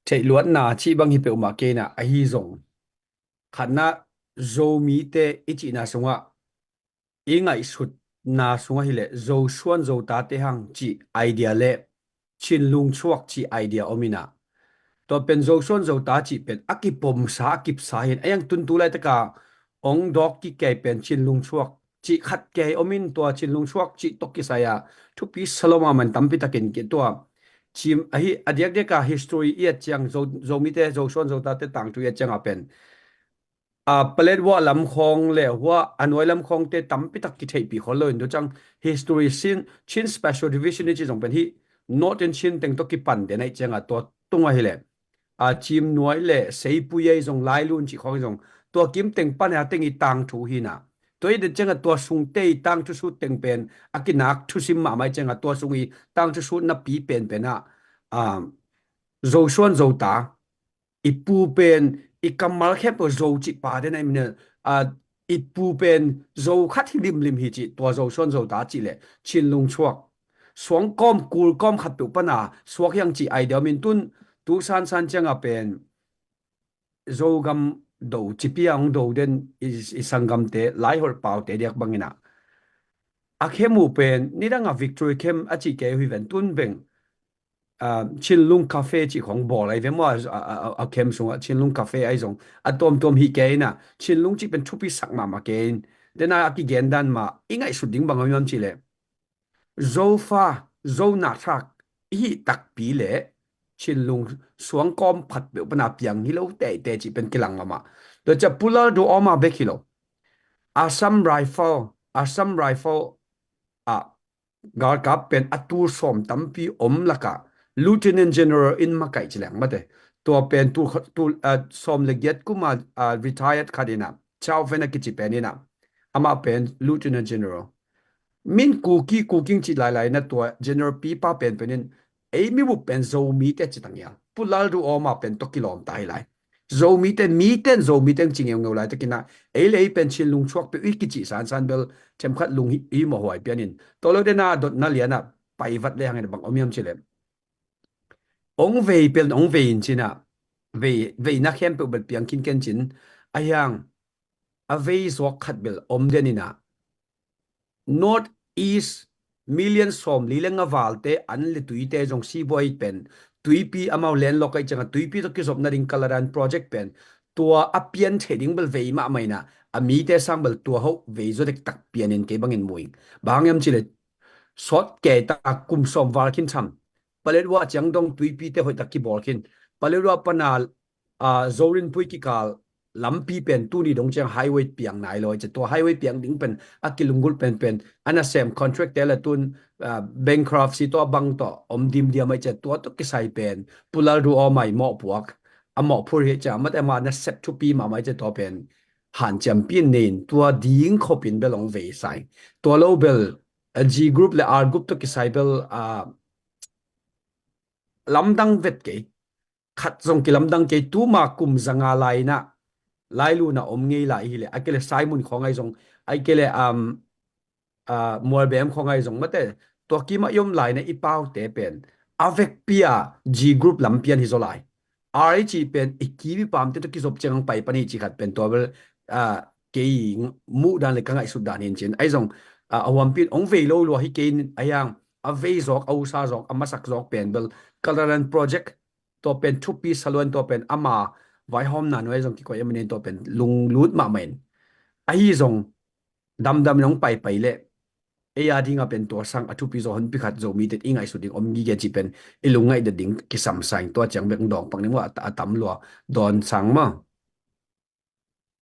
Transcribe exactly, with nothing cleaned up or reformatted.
Theihluatna cih bang hi peuhmah kei in ah, ahi zong khatna Zomite i cihna sungah i ngaihsutna sungah hileh Zosuan Zotate hang cih idea le Chinlung Chuak cih idea om in ah, tua pen Zosuan Zota cih pen a kipomsa a kipsa hi in, a hiang tun tu laitaka ong dawk kikei pen Chinlung Chuak cih khat kei om in, tua Chinlung Chuak cih tawh kisai ah thupi sa lo mahmah in tampi takin ki tua cim ahi. A diakdiaka history i et ciang, Zo, Zomite, Zosuan Zotate tangthu i et ciangah pen a Paletwa lam khawng le hua a nuai lam khawngte tampi tak kitheihpih khol lo in, tu ciang history Chin, Chin Special Division i cih zong pen hih Northern Chin teng tawh kipan den ahih ciangah tua tungah hileh a Cimnuai le Seipui ahi zong, Lailun cih khawng ahi zong, tua kim teng pan a teng i tangthu hi in ah, tua i den ciangah tua sungte i tangthu sut teng pen a kinak thusim mahmah ahih ciangah tua sung i tangthu sut napi penpen ah a Zosuan Zota, i pu pen i kammal khempeuh Zo cih pa den a i min a, i pu pen Zo khat hi limlim hi cih, tua Zosuan Zota cih le Chinlung Chuak, suangkawm kulkawm khat peuh pan a suak hiang cih idea om in, tun tu sansan ciangah pen Zogam do cipi a hong do den i, i sanggamte, Laiholh paute diak bang in ah, a khem uh pen nidang a Victory Camp a cih kei uh hi ven, tun beng a, Chinlung Cafe cih khawng bawl ahi ve maw, a, a, a, a camp sungah Chinlung Cafe ahi zong a tuamtuam hi kei in ah, Chinlung cih pen thupi sak mahmah kei in, den a kigen dan mah i ngaihsut ding bang om hiam cih leh, Zofa, Zo nathlak i hih takpi le Chinlung suangkawm khat peuh pan a piang hi lo teitei cih pen kilang mahmah. Tua ciah Pu Lalduhoma bek hi lo, Assam Rifle, Assam Rifle ah galkap pen a tul sawm tampi om lakah Lieutenant General in makaih ci leng mate. Tua pen tul, tul, ah, sawm le giat kum a, ah, retired khat in ah, Chau Fen a kici pen in ah, amah pen Lieutenant General. Min Kuki, Kuking cih lailai na, tua General pipa penpen in ei mibup pen Zomite ci tang hial. Pu Lalduhoma pen tawh kilawm ta hi lai. Zomite, mite in Zomite ci ngeungeu laitakin ah, ei le ei pen Chinlung Chuak peuh i kicih sansan bel themkhat lung hi, hi mawhhuai pian in. Tua lo den a dotna lian ah paivat le hang in bang om hiam cih leh, ong vei pen ong vei in cin ah, vei, veina khempeuh bel piang khin ken cin, a hiang a vei zuak khat bel om den in ah, North East million sawmli le nga valte an le tuite zong sibuai pen, tuipi amau landlock ahih ciangah tuipi tawh kizop nading Kaladan project pen, tua a pian thei ding bel vei mahmah in ah, a mite sang bel tua hoh vei zaw dektak pian in kei bangin mu ing. Bang hang hiam cih leh, sawt kei ta kum sawm val khin tham, Paletwa ciang dong tuipite hoihtak kibawl khin. Paletwa pan a, ah, Zorinpui kikal lampi pen tuni dong ciang highway piang nai lo, tua highway piang ding pen a kilunggulh penpen a nasem contract te le tun, ah, bankruptcy tawh a bang tawh om dimdiam ahih ciah tua tawh kisai pen Pu Lalduhoma i mawhpuak, a mawhphur hi ciah, amate ama nasep thupi mahmah ahih ciah tua pen hanciam pi in nei in, tua ding khop in bel ong vei sa ing. Tua lo bel, ah, G group le R group tawh kisai bel, ah, lamdang vet kei. Khat zong kilamdang kei, tuma kum zanga lai in ah, Lailun ah om ngei lai hi leh, a kei leh Simon khawng ahi zong, a kei leh, um, ah, Mualbem khawng ahi zong mate, tua kim ah i om lai in ah i paute pen a vekpi a G group lam pian hi zaw lai. R i cih pen i kim i pamte tawh kizop ciang hong pai pan hi cih khat pen tua bel, ah, kei muh dan le ka ngaihsut dan hi in cin. Ahi zong, ah, a huampi in ong vei lo lua hi kei in, a hiang a vei zawk, a usa zawk, a masak zawk pen bel Kaladan project, tua pen thupi sa lua in, tua pen ama vaihawmna nuai zong kikoih a manin tua pen lunglut mahmah in. Ahi zong damdam in hong paipai leh ei a dingah pen tua sang a thupi zaw honpi khat Zomite i ngaihsut ding om gige cih pen i lungngaih det ding kisam sa ing. Tua ciang bek dawng pak ning uh a, a tam lua dawn sang maw.